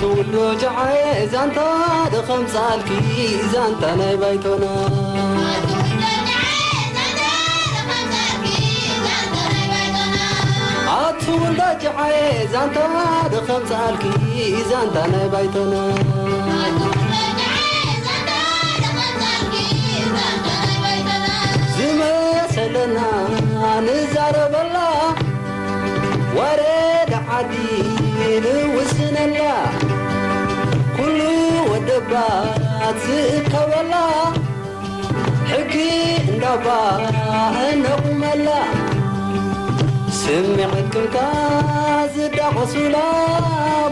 ትውልዶ ጃዓየ ዛንታ ደኸምጻልኪ ዛንታ ናይ ባይቶና። ኣትውልዶ ጃዓየ ዛንታ ደኸምጻልኪ ዛንታ ናይ ባይቶና። ዝመሰለና ንዛረበላ ወረዳ ዓዲ ንውስነላ ኩሉ ወደባት ዝእከበላ ሕጊ እንዳባ እነቑመላ ስምዒት ክምካ ዝዳቐሱላ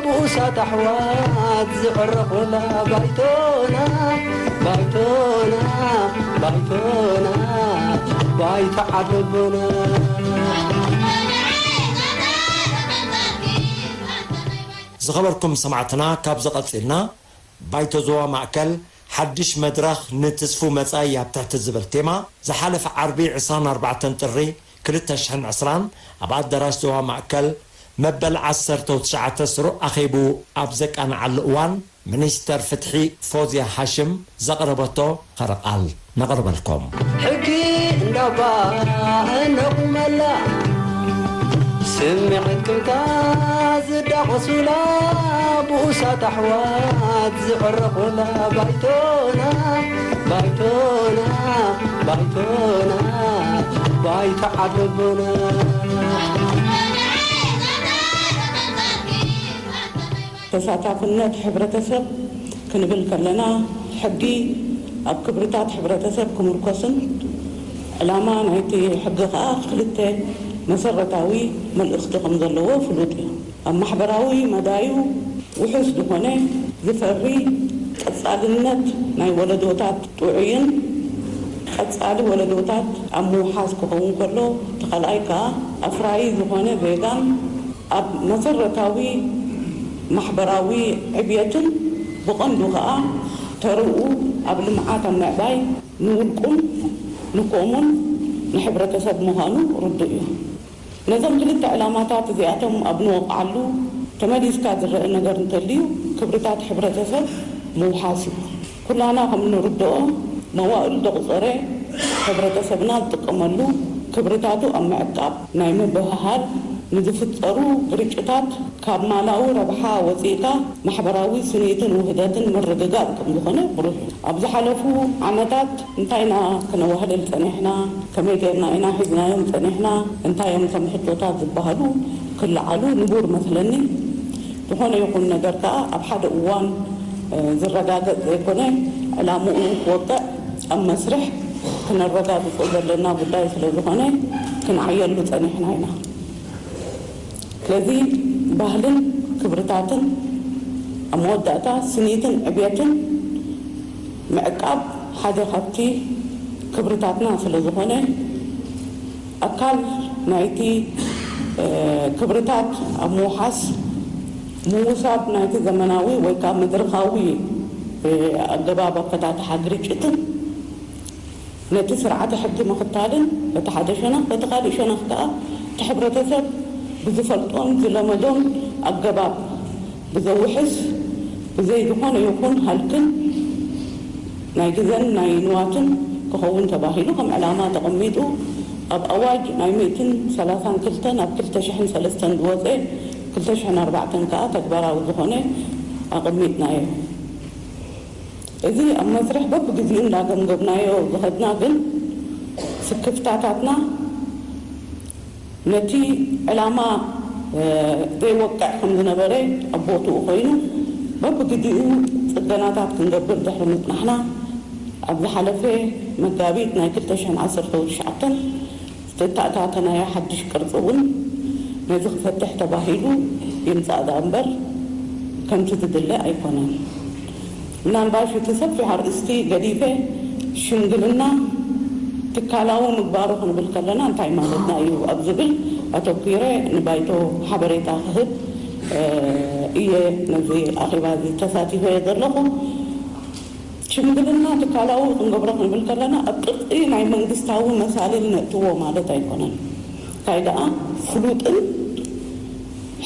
ብኡሳት ኣሕዋት ዝዕረቑላ ባይቶና ባይቶና ባይቶና ባይቶ ዓደቦና። ዝኸበርኩም ሰማዕትና፣ ካብዚ ቀጺልና ባይቶ ዞባ ማእከል ሓድሽ መድረኽ ንትስፉው መጻኢ ኣብ ትሕቲ ዝብል ቴማ ዝሓለፈ ዓርቢ ዕስራን ኣርባዕተን ጥሪ ክልተ ሽሕን ዕስራን ኣብ ኣዳራሽ ዞባ ማእከል መበል ዓሰርተ ትሽዓተ ስሩዕ ኣኼቡ ኣብ ዘቃንዓሉ እዋን፣ ሚኒስተር ፍትሒ ፎዝያ ሃሽም ዘቕረበቶ ኸረቓል ነቕርበልኩም። ሕጊ እንዳባ እነቑመላ ስምዒት ክምካ ዝዳቐሱላ ብኡሳት ኣሕዋት ዝዕረቑላ ባይቶና ባይቶና ባይቶና ባይቶ ዓደቦና። ተሳታፍነት ሕብረተሰብ ክንብል ከለና፣ ሕጊ ኣብ ክብርታት ሕብረተሰብ ክምርኮስን፣ ዕላማ ናይቲ ሕጊ ከኣ ክልተ መሰረታዊ መልእኽቲ ከም ዘለዎ ፍሉጥ እዩ። ኣብ ማሕበራዊ መዳዩ ውሑስ ዝኾነ ዝፈሪ ቀጻልነት ናይ ወለዶታት ጥዑይን ቀጻሊ ወለዶታት ኣብ ምውሓስ ክኸውን ከሎ፣ እቲ ካልኣይ ከኣ ኣፍራዪ ዝኾነ ዜጋን ኣብ መሰረታዊ ማሕበራዊ ዕብየትን ብቐንዱ ከኣ ተርኡ ኣብ ልምዓት ኣብ ምዕባይ ንውልቁን ንኮሙን ንሕብረተሰብ ምዃኑ ርዱእ እዩ። ነዞም ክልተ ዕላማታት እዚኣቶም ኣብ ንወቕዓሉ ተመሊስካ ዝረአ ነገር እንተልዩ ክብርታት ሕብረተሰብ ምውሓስ እዩ። ኩላና ከም እንርድኦ መዋእሉ ዘቑጸረ ሕብረተሰብና ዝጥቀመሉ ክብርታቱ ኣብ ምዕቃብ ናይ ምብህሃል ንዝፍጸሩ ግርጭታት ካብ ማላዊ ረብሓ ወጺእካ ማሕበራዊ ስኒትን ውህደትን ምርግጋጽ ከም ዝኾነ ብሩህ እዩ። ኣብ ዝሓለፉ ዓመታት እንታይ ኢና ክነዋህልል ጸኒሕና፣ ከመይ ጌርና ኢና ሒዝናዮም ጸኒሕና፣ እንታይ እዮም እቶም ሕቶታት ዝበሃሉ ክለዓሉ ንቡር መስለኒ። ዝኾነ ይኹን ነገር ከኣ ኣብ ሓደ እዋን ዝረጋገጽ ዘይኮነ ዕላምኡ ክወቅዕ ኣብ መስርሕ ክነረጋግጾ ዘለና ጉዳይ ስለ ዝኾነ ክንዓየሉ ጸኒሕና ኢና። ስለዚ ባህልን ክብርታትን ኣብ መወዳእታ ስኒትን ዕብየትን ምዕቃብ ሓደ ካብቲ ክብርታትና ስለ ዝኾነ ኣካል ናይቲ ክብርታት ኣብ ምውሓስ ምውሳድ ናይቲ ዘመናዊ ወይ ከዓ መድረኻዊ ኣገባብ ኣፈታትሓ ግርጭትን ነቲ ስርዓተ ሕጊ ምኽታልን በቲ ሓደ ሸነኽ፣ በቲ ካሊእ ሸነኽ ከዓ እቲ ሕብረተሰብ ብዝፈልጦን ዝለመዶን ኣገባብ ብዘውሕስ ብዘይ ዝኾነ ይኹን ሃልክን ናይ ግዘን ናይ ንዋትን ክኸውን ተባሂሉ ከም ዕላማ ተቐሚጡ ኣብ ኣዋጅ ናይ ሚእትን ሰላሳን ክልተን ኣብ ክልተ ሽሕን ሰለስተን ዝወፀ ክልተ ሽሕን ኣርባዕተን ከዓ ተግባራዊ ዝኾነ ኣቐሚጥናዮ። እዚ ኣብ መስርሕ በብግዚኡ እንዳገምገምናዮ ዝኸድና ግን ስክፍታታትና ነቲ ዕላማ ዘይወቅዕ ከም ዝነበረ ኣብ ቦትኡ ኮይኑ በብግዜኡ ፅገናታት ክንገብር ድሕሪ ምፅናሕና ኣብ ዝሓለፈ መጋቢት ናይ ክልተ ሽሕን ዓሰርተ ትሽዓተን ዝተኣታተናዮ ሓድሽ ቅርፂ እውን ነዚ ክፈትሕ ተባሂሉ ይምፃእ ደኣ እምበር ከምቲ ዝድለ ኣይኮነን። ምናልባሽ እቲ ሰፊሕ ኣርእስቲ ገዲፈ ሽምግልና ትካላዊ ምግባሩ ክንብል ከለና እንታይ ማለትና እዩ ኣብ ዝብል ኣተኲረ ንባይቶ ሓበሬታ ክህብ እየ ነዚ ኣኼባ እዚ ተሳቲፈዮ ዘለኹ። ሽምግልና ትካላዊ ክንገብሮ ክንብል ከለና ኣብ ቅርጺ ናይ መንግስታዊ መሳልል ነእትዎ ማለት ኣይኮነን። እንታይ ደኣ ፍሉጥን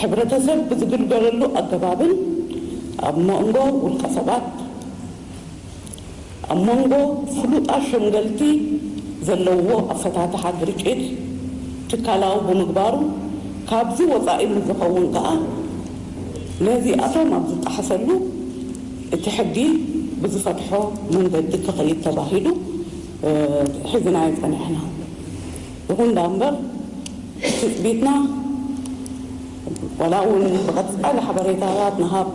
ሕብረተሰብ ብዝግልገለሉ ኣገባብን ኣብ መንጎ ውልቀ ሰባት፣ ኣብ መንጎ ፍሉጣት ሸምገልቲ ዘለዎ ኣፈታትሓ ግርጭት ትካላዊ ብምግባሩ፣ ካብዚ ወፃኢ ምስ ዝኸውን ከዓ ነዚኣቶም ኣብ ዝጠሓሰሉ እቲ ሕጊ ብዝፈትሖ መንገዲ ክኸይድ ተባሂሉ ሒዝናዮ ፀኒሕና። ይኹን ዳ እምበር ትፅቢትና ዋላ እውን ብቐፃሊ ሓበሬታታት ንሃብ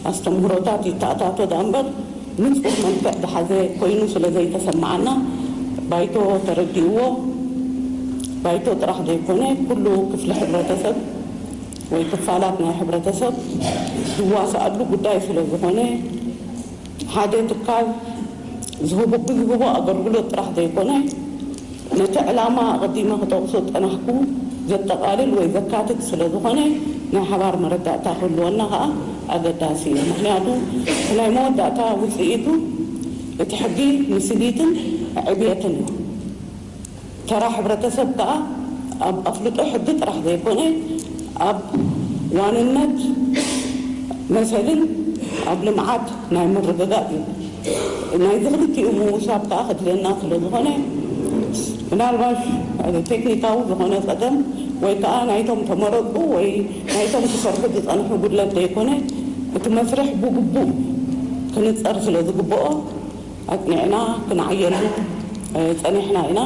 ኣስተምህሮታት ይተኣታቶ ዳ እምበር ንፁህ መልክዕ ዝሓዘ ኮይኑ ስለ ዘይተሰማዓና ባይቶ ተረዲእዎ። ባይቶ ጥራሕ ዘይኮነ ኩሉ ክፍሊ ሕብረተሰብ ወይ ክፋላት ናይ ሕብረተሰብ ዝዋሰኣሉ ጉዳይ ስለ ዝኾነ ሓደ ትካል ዝህቡ ብዝህቦ ኣገልግሎት ጥራሕ ዘይኮነ ነቲ ዕላማ ኣቐዲመ ክጠቕሶ ዝፀናሕኩ ዘጠቓልል ወይ ዘካትት ስለ ዝኾነ ናይ ሓባር መረዳእታ ክህልወና ከዓ ኣገዳሲ እዩ። ምክንያቱ እቲ ናይ መወዳእታ ውፅኢቱ እቲ ሕጊ ንስኒትን ዕብየትን እዩ። ተራ ሕብረተሰብ ከዓ ኣብ ኣፍልጦ ሕጊ ጥራሕ ዘይኮነ ኣብ ዋንነት መሰልን ኣብ ልምዓት ናይ ምርግጋእ እዩ። ናይዚ ክልቲኡ ምውሳብ ከዓ ከድልየና ስለ ዝኾነ ምናልባሽ ቴክኒካዊ ዝኾነ ፀገም ወይ ከዓ ናይቶም ተመረፁ ወይ ናይቶም ክሰርሑ ዝፀንሑ ጉድለት ዘይኮነ እቲ መስርሕ ብግቡእ ክንፀር ስለ ዝግብኦ ኣፅኒዕና ክንዓየሉ ፀኒሕና ኢና።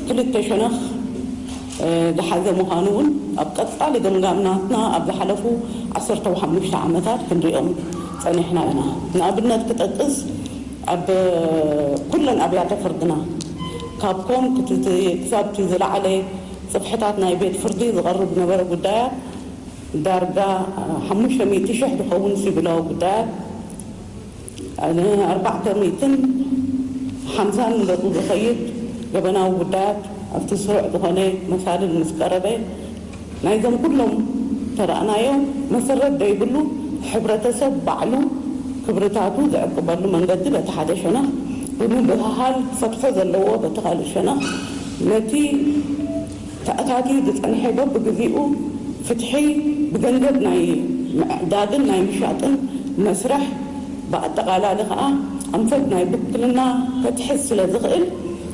ክልተ ሸነኽ ዝሓዘ ምዃኑ እውን ኣብ ቀፃሊ ገምጋምናትና ኣብ ዝሓለፉ ዓሰርተ ሓሙሽተ ዓመታት ክንሪኦም ፀኒሕና ኢና። ንኣብነት ክጠቅስ ኣብ ኩለን ኣብያተ ፍርድና ካብ ኮም ክሳብቲ ዝለዓለ ፅፍሕታት ናይ ቤት ፍርዲ ዝቐርብ ዝነበረ ጉዳያት ዳርጋ ሓሙሽተ ሚእቲ ሽሕ ዝኸውን ሲቪላዊ ጉዳያት ኣርባዕተ ሚእትን ሓምሳን ንገጹ ዝኸይድ ገበናዊ ጉዳያት ኣብቲ ስሩዕ ዝኾነ መሳልል ምስ ቀረበ ናይዞም ኩሎም ተረኣናዮም መሰረት ዘይብሉ ሕብረተሰብ ባዕሉ ክብርታቱ ዝዕቅበሉ መንገዲ በቲ ሓደ ሸነኽ ብምብህሃል ክፈትሖ ዘለዎ በቲ ካልእ ሸነኽ ነቲ ተኣታትዩ ዝጸንሐ በብግዜኡ ፍትሒ ብገንዘብ ናይ ምዕዳግን ናይ ምሻጥን መስርሕ ብኣጠቓላሊ ኸኣ ኣንፈት ናይ ብክልና ከትሕዝ ስለ ዝኽእል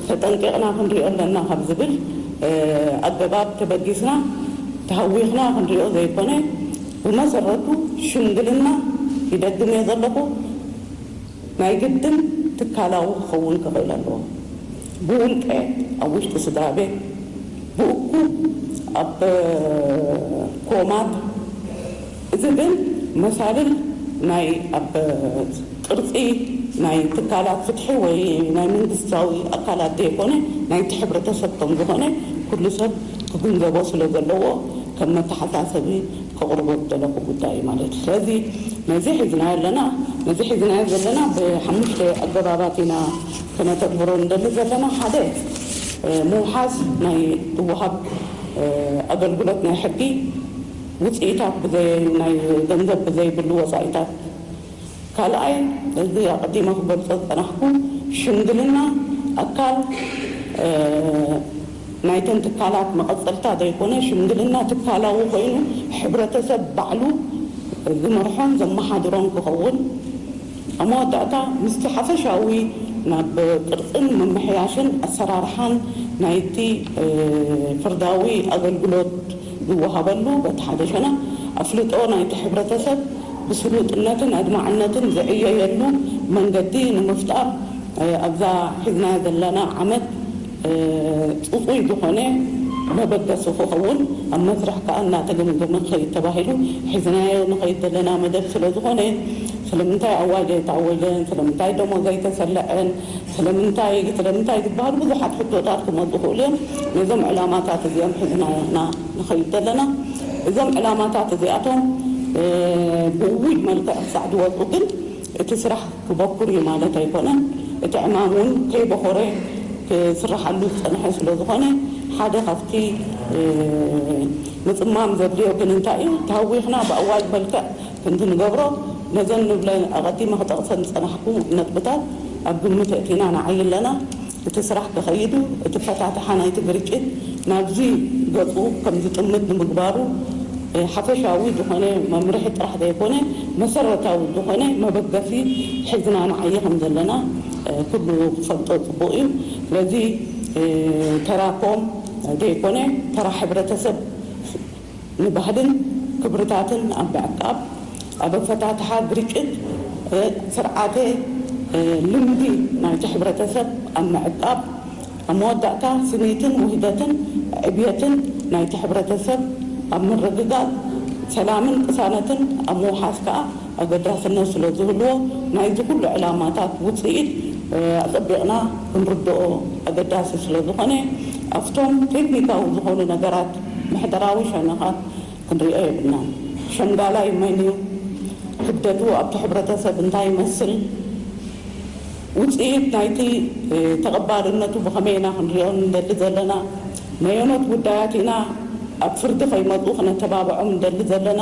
ተጠንቂቕና ክንሪኦ ኣለና ካብ ዝብል ኣገባብ ተበጊስና ተሃዊኽና ክንሪኦ ዘይኮነ ብመሰረቱ ሽምግልና ይደግም እየ ዘለኹ ናይ ግድን ትካላዊ ክኸውን ክኽእል ኣለዎ። ብውልቀ ኣብ ውሽጢ ስድራ ቤት ብእኩብ ኣብ ኮማት እዚ ግን መሳልል ናይ ኣብ ቅርፂ ናይ ትካላት ፍትሒ ወይ ናይ መንግስታዊ ኣካላት ዘይኮነ ናይቲ ሕብረተሰብ ከም ዝኾነ ኩሉ ሰብ ክግንዘቦ ስለ ዘለዎ ከም መተሓሳሰቢ ከቕርቦ ዝደለኹ ጉዳይ እዩ ማለት እዩ። ስለዚ ነዚ ሒዝናዮ ኣለና። ነዚ ሒዝናዮ ዘለና ብሓሙሽተ ኣገባባት ኢና ከነተግብሮ ንደሊ ዘለና። ሓደ ምውሓስ ናይ ዝወሃብ ኣገልግሎት ናይ ሕጊ ውፅኢታት ብዘይ ናይ ገንዘብ ብዘይብሉ ወፃኢታት ካልኣይ እዚ ኣቐዲመ ክገልፆ ዝፀናሕኩ ሽምግልና ኣካል ናይተን ትካላት መቐፀልታ ዘይኮነ ሽምግልና ትካላዊ ኮይኑ ሕብረተሰብ ባዕሉ ዝመርሖን ዘመሓድሮን ክኸውን ኣብ መወዳእታ ምስቲ ሓፈሻዊ ናብ ቅርፅን ምምሕያሽን ኣሰራርሓን ናይቲ ፍርዳዊ ኣገልግሎት ዝወሃበሉ በቲ ሓደ ሸነኽ ኣፍልጦ ናይቲ ሕብረተሰብ ብስሉጥነትን ኣድማዕነትን ዝዕየየሉ መንገዲ ንምፍጣር ኣብዛ ሒዝናያ ዘለና ዓመት ፅፁይ ዝኾነ መበገሲ ክኸውን ኣብ መስርሕ ከዓ እናተገምገመ ክኸይድ ተባሂሉ ሒዝናዮ ንኸይድ ዘለና መደብ ስለ ዝኾነ ስለምንታይ ኣዋጅ ኣይተኣወጀን? ስለምንታይ ደሞዝ ኣይተሰለዐን? ስለምንታይ ስለምንታይ ዝበሃሉ ብዙሓት ሕቶታት ክመፁ ይኽእሉ እዮም። ነዞም ዕላማታት እዚኦም ሒዝና ኢና ንኸይድ ዘለና። እዞም ዕላማታት እዚኣቶም ብውጅ መልክዕ ክሳዕ ዝወፁ ግን እቲ ስራሕ ክበኩር እዩ ማለት ኣይኮነን። እቲ ዕማም እውን ከይበኾረ ክስራሓሉ ዝፀንሐ ስለ ዝኾነ ሓደ ካብቲ ምፅማም ዘድልዮ ግን እንታይ እዩ ተሃዊኽና ብኣዋጅ መልክዕ ከምቲ ንገብሮ ነዘን ንብለ ኣቐዲመ ክጠቕሰን ዝጸናሕኩ ነጥብታት ኣብ ግምት ኣእቲና ንዓይ ኣለና። እቲ ስራሕ ክኸይድ እቲ ፈታትሓ ናይቲ ግርጭት ናብዚ ገጹ ከም ዝጥምት ንምግባሩ ሓፈሻዊ ዝኾነ መምርሒ ጥራሕ ዘይኮነ፣ መሰረታዊ ዝኾነ መበገሲ ሒዝና ንዓይ ከም ዘለና ኩሉ ክፈልጦ ጽቡቕ እዩ። ስለዚ ተራኮም ዘይኮነ፣ ተራ ሕብረተሰብ ንባህልን ክብርታትን ኣብ ምዕቃብ፣ ኣብ ኣፈታትሓ ግርጭት ስርዓተ ልምዲ ናይቲ ሕብረተሰብ ኣብ ምዕቃብ፣ ኣብ መወዳእታ ስኒትን ውህደትን ዕብየትን ናይቲ ሕብረተሰብ ኣብ ምርግጋጽ፣ ሰላምን ቅሳነትን ኣብ ምውሓስ ከኣ ኣገዳስነት ስለ ዝህልዎ፣ ናይዚ ኩሉ ዕላማታት ውጽኢት ኣጸቢቕና ክንርድኦ ኣገዳሲ ስለ ዝኾነ፣ ኣብቶም ቴክኒካዊ ዝኾኑ ነገራት፣ ምሕደራዊ ሸነኻት ክንሪኦ የብልናን። ሸምጋላይ መን እዩ? ክብደቱ ኣብቲ ሕብረተሰብ እንታይ ይመስል? ውጽኢት ናይቲ ተቐባልነቱ ብኸመይ ኢና ክንሪኦ ንደሊ ዘለና? ነየኖት ጉዳያት ኢና ኣብ ፍርዲ ከይመጹ ክነተባብዖም ንደሊ ዘለና?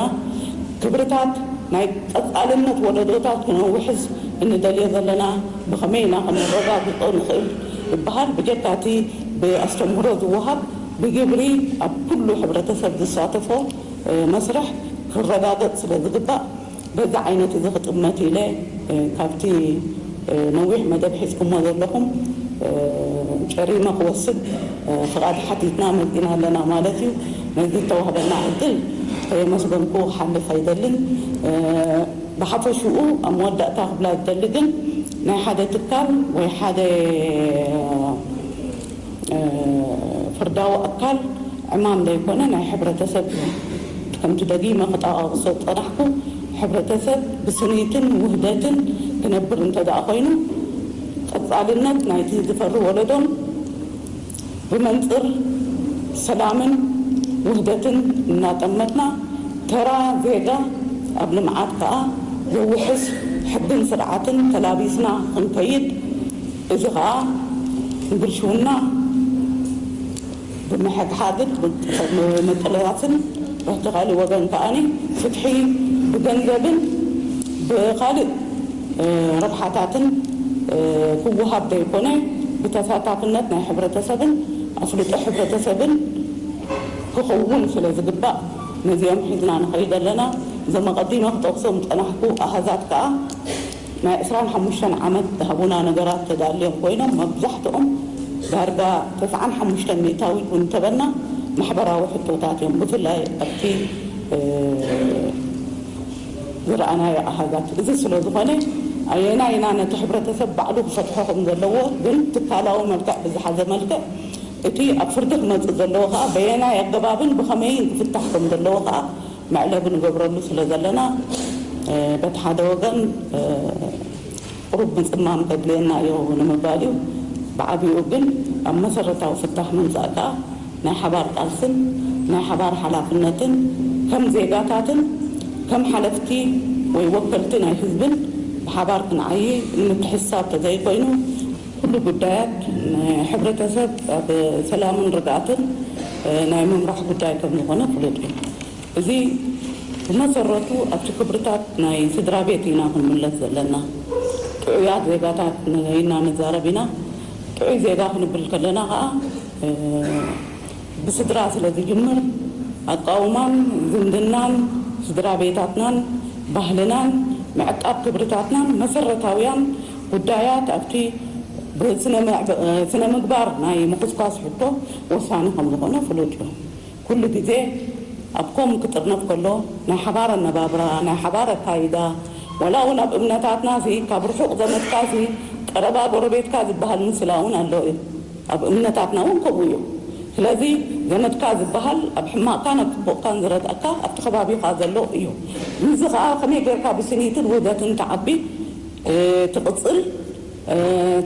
ክብርታት ናይ ቀጻልነት ወለዶታት ክነውሕዝ እንደልዮ ዘለና ብኸመይ ኢና ክነረጋግጾ ንኽእል ይበሃል። ብጀካ እቲ ብኣስተምህሮ ዝወሃብ፣ ብግብሪ ኣብ ኩሉ ሕብረተሰብ ዝሳተፎ መስርሕ ክረጋገጽ ስለ ዝግባእ፣ በዚ ዓይነት እዚ ክጥመት ኢለ ካብቲ ነዊሕ መደብ ሒዝኩሞ ዘለኹም ጨሪመ ክወስድ ፍቓድ ሓቲትና መፂና ኣለና ማለት እዩ። ነዚ ዝተዋህበና ዕድል ከየመስገንኩ ክሓልፍ ኣይደልን። ብሓፈሽኡ ኣብ መወዳእታ ክብላ ዝደሊ ግን ናይ ሓደ ትካል ወይ ሓደ ፍርዳዊ ኣካል ዕማም ዘይኮነ ናይ ሕብረተሰብ እዩ። ከምቲ ደጊመ ክጠቓቕሶ ዝጸናሕኩ፣ ሕብረተሰብ ብስኒትን ውህደትን ክነብር እንተ ደኣ ኮይኑ፣ ቀጻልነት ናይቲ ዝፈሪ ወለዶን ብመንጽር ሰላምን ውህደትን እናጠመትና፣ ተራ ዜጋ ኣብ ልምዓት ከኣ ዘውሕስ ሕግን ስርዓትን ተላቢስና ክንከይድ፣ እዚ ከኣ ንብልሽውና ብምሕግሓግን ብምቅልባስን፣ በቲ ካልእ ወገን ከኣ ፍትሒ ብገንዘብን ብኻልእ ረብሓታትን ክወሃብ ዘይኮነ፣ ብተሳታፍነት ናይ ሕብረተሰብን ኣፍልጦ ሕብረተሰብን ክኸውን ስለ ዝግባእ፣ ነዚኦም ሒዝና ንኸይድ ኣለና። እዞም ኣቐዲመ ክጠቕሶም ዝጸናሕኩ ኣሃዛት ከኣ ናይ ዕስራን ሓሙሽተን ዓመት ዝሃቡና ነገራት ተዳልዮም ኮይኖም፣ መብዛሕትኦም ዳርጋ ተስዓን ሓሙሽተን ሚእታዊት እውን እንተበልና ማሕበራዊ ሕቶታት እዮም። ብፍላይ ኣብቲ ዝረኣናዮ ኣሃዛት። እዚ ስለ ዝኾነ፣ ኣየናይ ኢና ነቲ ሕብረተሰብ ባዕሉ ክፈትሖ ከም ዘለዎ፣ ግን ትካላዊ መልክዕ ብዝሓዘ መልክዕ፣ እቲ ኣብ ፍርዲ ክመጽእ ዘለዎ ከኣ በየናይ ኣገባብን ብኸመይን ክፍታሕ ከም ዘለዎ ከኣ መዕለቢ ንገብረሉ ስለ ዘለና፣ በቲ ሓደ ወገን ቁሩብ ምጽማም ከድልየና እዩ ንምባል እዩ። ብዓቢኡ ግን ኣብ መሰረታዊ ፍታሕ ምምጻእ ከኣ ናይ ሓባር ቃልስን ናይ ሓባር ሓላፍነትን ከም ዜጋታትን ከም ሓለፍቲ ወይ ወከልቲ ናይ ህዝብን ብሓባር ክንዓዪ ንምትሕስሳብ ተዘይኮይኑ፣ ኩሉ ጉዳያት ንሕብረተሰብ ኣብ ሰላምን ርግኣትን ናይ ምምራሕ ጉዳይ ከም ዝኾነ ፍሉጥ እዩ። እዚ ብመሰረቱ ኣብቲ ክብርታት ናይ ስድራ ቤት ኢና ክንምለስ ዘለና። ጥዑያት ዜጋታት ኢና ንዛረብ ኢና። ጥዑይ ዜጋ ክንብል ከለና ከኣ ብስድራ ስለ ዝጅምር፣ ኣቃውማን ዝምድናን ስድራ ቤታትናን ባህልናን ምዕቃብ ክብርታትናን መሰረታውያን ጉዳያት ኣብቲ ብስነ ምግባር ናይ ምኹስኳስ ሕቶ ወሳኒ ከም ዝኾነ ፍሉጥ እዩ። ኩሉ ግዜ ኣብ ከምኡ ክጥርነፍ ከሎ ናይ ሓባር ኣነባብራ፣ ናይ ሓባር ኣካይዳ፣ ዋላ እውን ኣብ እምነታትና ሲ ካብ ርሑቕ ዘመድካ ሲ ቀረባ ጎረቤትካ ዝበሃል ምስላ እውን ኣሎ እዩ። ኣብ እምነታትና እውን ከምኡ እዩ። ስለዚ ዘመድካ ዝበሃል ኣብ ሕማቕካን ኣብ ጽቡቕካን ዝረድኣካ ኣብቲ ከባቢኻ ዘሎ እዩ። ምስዚ ከኣ ከመይ ጌርካ ብስኒትን ውህደትን ትዓቢ፣ ትቕጽል፣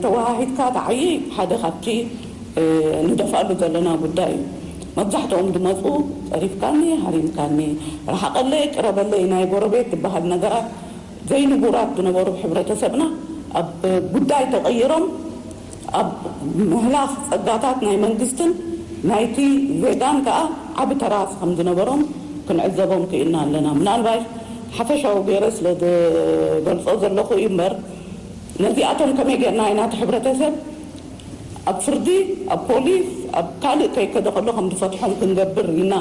ተወሃሂድካ ትዓዪ ሓደ ካብቲ ንደፍኣሉ ዘለና ጉዳይ እዩ። መብዛሕትኦም ዝመጹ ጸሪፍካኒ፣ ሃሪምካኒ፣ ረሓቐለይ፣ ቅረበለይ ናይ ጎረቤት ዝበሃል ነገራት ዘይንቡራት ዝነበሩ ሕብረተሰብና ኣብ ጉዳይ ተቐይሮም ኣብ ምህላኽ ጸጋታት ናይ መንግስትን ናይቲ ዜጋን ከኣ ዓቢ ተራ ከም ዝነበሮም ክንዕዘቦም ክኢልና ኣለና። ምናልባሽ ሓፈሻዊ ገይረ ስለ ዝገልጾ ዘለኹ እዩ እምበር፣ ነዚኣቶም ከመይ ጌርና ኢና እቲ ሕብረተሰብ ኣብ ፍርዲ፣ ኣብ ፖሊስ፣ ኣብ ካልእ ከይከደ ከሎ ከም ዝፈትሖም ክንገብር ኢና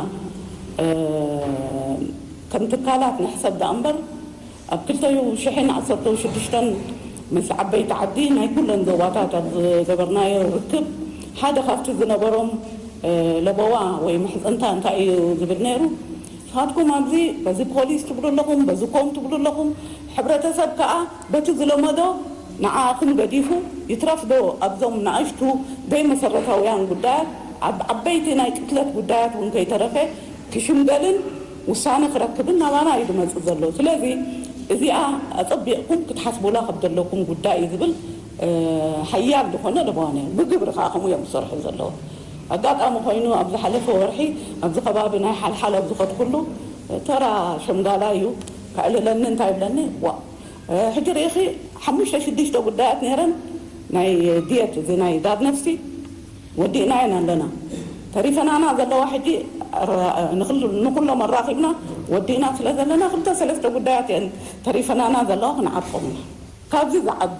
ከም ትካላት ንሕሰብ ደኣ እምበር፣ ኣብ ክልተ ሽሕን ዓሰርተ ሽዱሽተን ምስ ዓበይቲ ዓዲ ናይ ኩለን ዞባታት ኣብ ዝገበርናዮ ርክብ፣ ሓደ ካብቲ ዝነበሮም ለበዋ ወይ ምሕጽንታ እንታይ እዩ ዝብል ነይሩ፣ ንስኻትኩም ኣብዚ በዚ ፖሊስ ትብሉ ኣለኹም፣ በዚ ኮም ትብሉ ኣለኹም፣ ሕብረተሰብ ከኣ በቲ ዝለመዶ ንዓኹም ገዲፉ፣ ይትረፍ ዶ ኣብዞም ንኣሽቱ ዘይመሰረታውያን ጉዳያት፣ ኣብ ዓበይቲ ናይ ቅትለት ጉዳያት እውን ከይተረፈ ክሽምገልን ውሳነ ክረክብን ናባና እዩ ዝመጽእ ዘሎ። ስለዚ እዚኣ ኣጸቢቕኩም ክትሓስቡላ ከም ዘለኩም ጉዳይ እዩ ዝብል ሓያል ዝኾነ ለበዋ ነይሩ። ብግብሪ ከኣ ከምኡ እዮም ዝሰርሑ ዘለዉ። ኣጋጣሚ ኮይኑ ኣብ ዝሓለፈ ወርሒ ኣብዚ ከባቢ ናይ ሓልሓል ኣብ ዝኸድኩሉ ተራ ሸምጋላ እዩ ከዕልለኒ እንታይ ይብለኒ፣ ዋ ሕጂ ርኢኺ ሓሙሽተ ሽዱሽተ ጉዳያት ነይረን ናይ ድየት እዚ ናይ ዳድ ነፍሲ ወዲእናየን ኣለና። ተሪፈናና ዘለዋ ሕጂ ንኩሎም ኣራኺብና ወዲእና ስለ ዘለና ክልተ ሰለስተ ጉዳያት እየን ተሪፈናና ዘለዋ፣ ክንዓርቆም ኢና። ካብዚ ዝዓቢ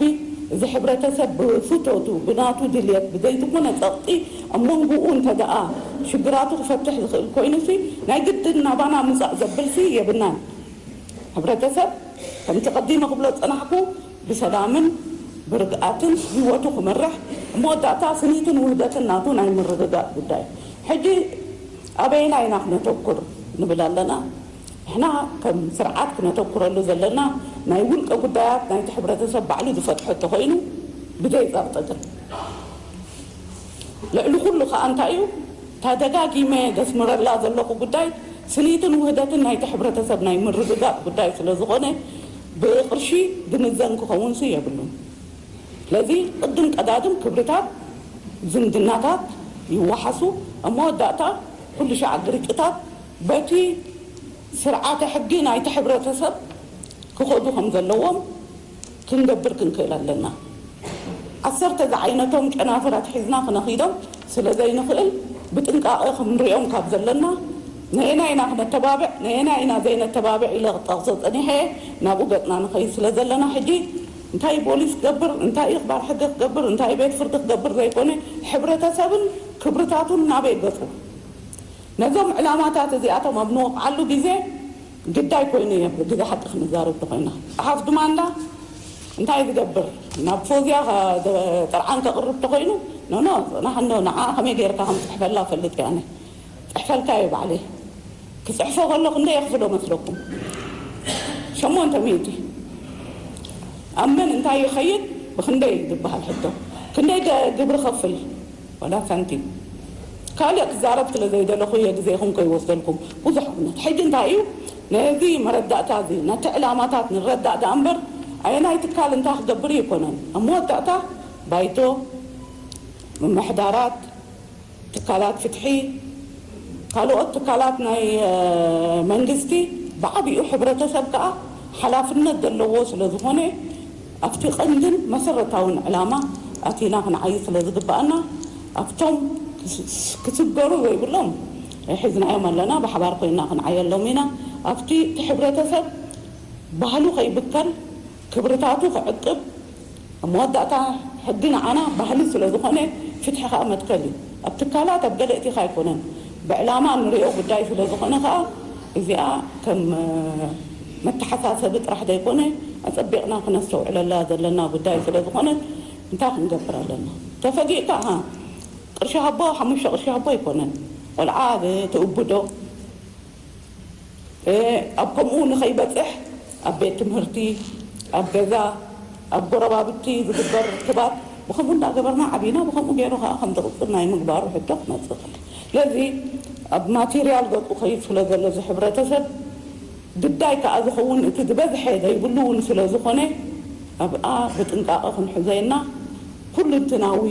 እዚ ሕብረተሰብ ብፍቶቱ ብናቱ ድልየት ብዘይዝኮነ ጸቕጢ ኣብ መንጎኡ እንተ ደኣ ሽግራቱ ክፈትሕ ዝኽእል ኮይኑሲ ናይ ግድን ናባና ምጻእ ዘብልሲ የብናን። ሕብረተሰብ ከምቲ ቀዲመ ክብሎ ዝጸናሕኩ ብሰላምን ብርግኣትን ህይወቱ ክመርሕ፣ መወዳእታ ስኒትን ውህደትን ናቱ ናይ ምርግጋእ ጉዳይ። ሕጂ ኣበየና ኢና ክነተኩር ንብል ኣለና? ንሕና ከም ስርዓት ክነተኩረሉ ዘለና ናይ ውልቀ ጉዳያት ናይቲ ሕብረተሰብ ባዕሉ ዝፈትሖ እንተኾይኑ ብዘይ ጸቕጢ ግን ልዕሊ ኩሉ ከኣ እንታይ እዩ እታ ደጋጊመ ዘስምረላ ዘለኹ ጉዳይ ስኒትን ውህደትን ናይቲ ሕብረተሰብ ናይ ምርግጋእ ጉዳይ ስለ ዝኾነ ብቕርሺ ዝምዘን ክኸውንሲ የብሉን። ስለዚ ቅድም ቀዳድም ክብርታት ዝምድናታት ይወሓሱ፣ ኣብ መወዳእታ ኩሉ ሻዕ ግርጭታት በቲ ስርዓተ ሕጊ ናይቲ ሕብረተሰብ ክኸዱ ከም ዘለዎም ክንገብር ክንክእል ኣለና። ዓሰርተ ዝዓይነቶም ጨናፍር ኣትሒዝና ክነኺዶም ስለ ዘይንኽእል ብጥንቃቐ ክንሪኦም ካብ ዘለና ነየናይ ኢና ክነተባብዕ ነየናይ ኢና ዘይነተባብዕ ኢለ ክጠቕሶ ጸኒሐ እየ። ናብኡ ገጽና ንኸይድ ስለ ዘለና ሕጂ እንታይ ፖሊስ ክገብር እንታይ ክባር ሕጊ ክገብር እንታይ ቤት ፍርዲ ክገብር ዘይኮነ ሕብረተሰብን ክብርታቱን ናበይ ገጹ ነዞም ዕላማታት እዚኣቶም ኣብ ንወቕዓሉ ግዜ ግዳይ ኮይኑ እየ ግዜ ሓቂ ክንዛረብ ተኮይና። ጸሓፍ ድማ እንዳ እንታይ ዝገብር ናብ ፎዝያ ጥርዓን ከቕርብ ተኮይኑ ኖኖ ጽናሕ እንዶ ንዓ ከመይ ገይርካ ከም ጽሕፈላ ፈልጥ እየ ኣነ። ጽሕፈልካ እየ ባዕለይ። ክጽሕፎ ከሎ ክንደይ የኽፍሎ መስለኩም? ሸሞንተ ሚእቲ። ኣብ መን እንታይ ይኸይድ ብክንደይ ዝበሃል ሕቶ። ክንደይ ግብሪ ከፍል ዋላ ሳንቲም ካልእ ክዛረብ ስለ ዘይደለኹ እየ ግዜኹም ከይወስደልኩም። ብዙሕ ኩነት ሕጂ እንታይ እዩ ነዚ መረዳእታ እዚ ነቲ ዕላማታት ንረዳእ ደኣ እምበር ኣየናይ ትካል እንታይ ክገብር ኣይኮነን። ኣብ መወዳእታ ባይቶ፣ ምምሕዳራት፣ ትካላት ፍትሒ፣ ካልኦት ትካላት ናይ መንግስቲ ብዓቢኡ ሕብረተሰብ ከኣ ሓላፍነት ዘለዎ ስለ ዝኾነ ኣብቲ ቀንድን መሰረታውን ዕላማ ኣቲና ክንዓይ ስለ ዝግባኣና ኣብቶም ክስገሩ ዘይብሎም ሒዝናዮም ኣለና፣ ብሓባር ኮይና ክንዓየሎም ኢና። ኣብቲ እቲ ሕብረተሰብ ባህሉ ከይብከል ክብርታቱ ክዕቅብ ኣብ መወዳእታ ሕጊ ንዓና ባህሊ ስለ ዝኾነ ፍትሒ ከዓ መትከል እዩ። ኣብ ትካላት ኣብ ገለ እቲኻ ኣይኮነን ብዕላማ ንሪኦ ጉዳይ ስለ ዝኾነ ከዓ እዚኣ ከም መተሓሳሰቢ ጥራሕ ዘይኮነ ኣፀቢቕና ክነስተውዕለላ ዘለና ጉዳይ ስለ ዝኾነ እንታይ ክንገብር ኣለና? ተፈጊእካ ቅርሺ ሃቦ ሓሙሽተ ቅርሺ ሃቦ ኣይኮነን ቆልዓ ትእብዶ ኣብ ከምኡ ንኸይበፅሕ ኣብ ቤት ትምህርቲ፣ ኣብ ገዛ፣ ኣብ ጎረባብቲ ዝግበር ርክባት ብኸምኡ እንዳገበርና ዓቢና ብኸምኡ ገይሩ ከዓ ከም ዝቕፅል ናይ ምግባሩ ሕቶ ክመፅእ ይኽእል። ስለዚ ኣብ ማቴርያል ገፁ ከይድ ስለ ዘሎ እዚ ሕብረተሰብ ግዳይ ከዓ ዝኸውን እቲ ዝበዝሐ ዘይብሉ እውን ስለ ዝኾነ ኣብኣ ብጥንቃቐ ክንሕዘየና ኩልንትናዊ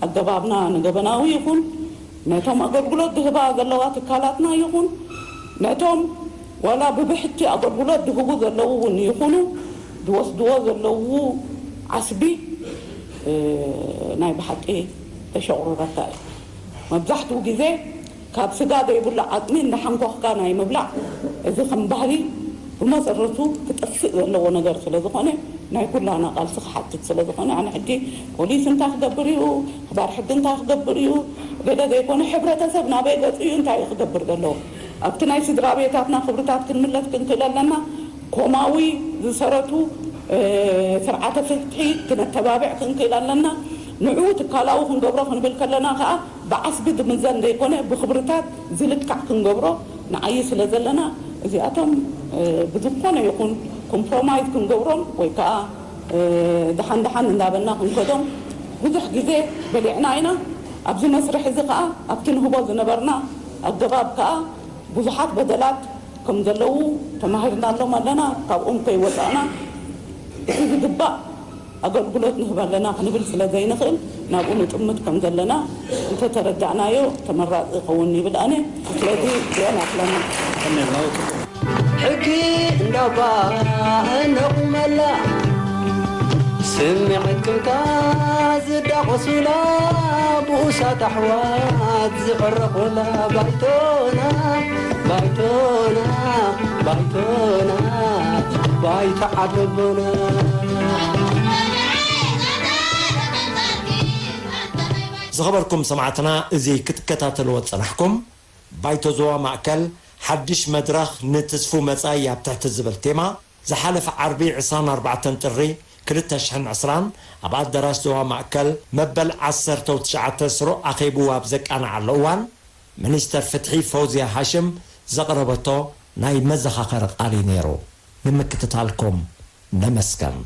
ኣገባብና ንገበናዊ ይኹን ነቶም ኣገልግሎት ዝህባ ዘለዋ ትካላትና ይኹን ነቶም ዋላ ብብሕቲ ኣገልግሎት ዝህቡ ዘለዉ እውን ይኹኑ ዝወስድዎ ዘለዉ ዓስቢ ናይ ብሓቂ ተሸቑርረካ እዩ። መብዛሕትኡ ግዜ ካብ ስጋ ዘይብሉ ዓፅሚ እንዳሓንኮኽካ ናይ ምብላዕ እዚ ከም ባህሊ ብመሰረቱ ክጠፍእ ዘለዎ ነገር ስለ ዝኾነ ናይ ኩላና ቃልሲ ክሓትት ስለ ዝኾነ ኣነ ሕጂ ፖሊስ እንታይ ክገብር እዩ፣ ኣኽባር ሕጊ እንታይ ክገብር እዩ፣ ገለ ዘይኮነ ሕብረተሰብ ናበይ ገፁ እዩ እንታይ እዩ ክገብር ዘለዎ? ኣብቲ ናይ ስድራ ቤታትና ክብርታት ክንምለስ ክንክእል ኣለና። ኮማዊ ዝሰረቱ ስርዓተ ፍትሒ ክነተባብዕ ክንክእል ኣለና። ንዑ ትካላዊ ክንገብሮ ክንብል ከለና ከዓ ብዓስቢ ዝምዘን ዘይኮነ ብክብርታት ዝልካዕ ክንገብሮ ንዓይ ስለ ዘለና እዚኣቶም ብዝኾነ ይኹን ኮምፕሮማይዝ ክንገብሮም ወይ ከዓ ደሓን ደሓን እንዳበልና ክንከዶም ብዙሕ ግዜ በሊዕና ኢና። ኣብዚ መስርሕ እዚ ከዓ ኣብቲ ንህቦ ዝነበርና ኣገባብ ከዓ ብዙሓት በደላት ከም ዘለዉ ተማሂርናሎም ኣለና። ካብኦም ከይወፃእና እቲ ዝግባእ ኣገልግሎት ንህብ ኣለና ክንብል ስለ ዘይንኽእል ናብኡ ንጥምት ከም ዘለና እንተተረዳእናዮ ተመራፂ ይኸውን ይብል ኣነ። ስለዚ እዚኦም ኣክለና ሕጊ እንዳባ እነቑመላ ስምዕት ቅምታ ዝዳቖሱላ ብኡሳት ኣሕዋት ዝዕረቑላ ባይቶና ባይቶና ባይቶና ባይቶ ዓደቦና። ዝኸበርኩም ሰማዕትና፣ እዚ ክትከታተልዎ ዝጸናሕኩም ባይቶ ዞባ ማእከል ሓድሽ መድረኽ ንትስፉ መጻኢ ኣብ ትሕቲ ዝብል ቴማ ዝሓለፈ ዓርቢ ዕስራን ኣርባዕተን ጥሪ ክልተ ሽሕን ዕስራን ኣብ ኣዳራሽ ዞባ ማእከል መበል ዓሰርተው ትሽዓተ ስሩዕ ኣኼብኡ ኣብ ዘቃንዓሉ እዋን፣ ሚኒስተር ፍትሒ ፈውዝያ ሃሽም ዘቕረበቶ ናይ መዘኻኸሪ ቃል እዩ ነይሩ። ንምክትታልኩም ነመስገን።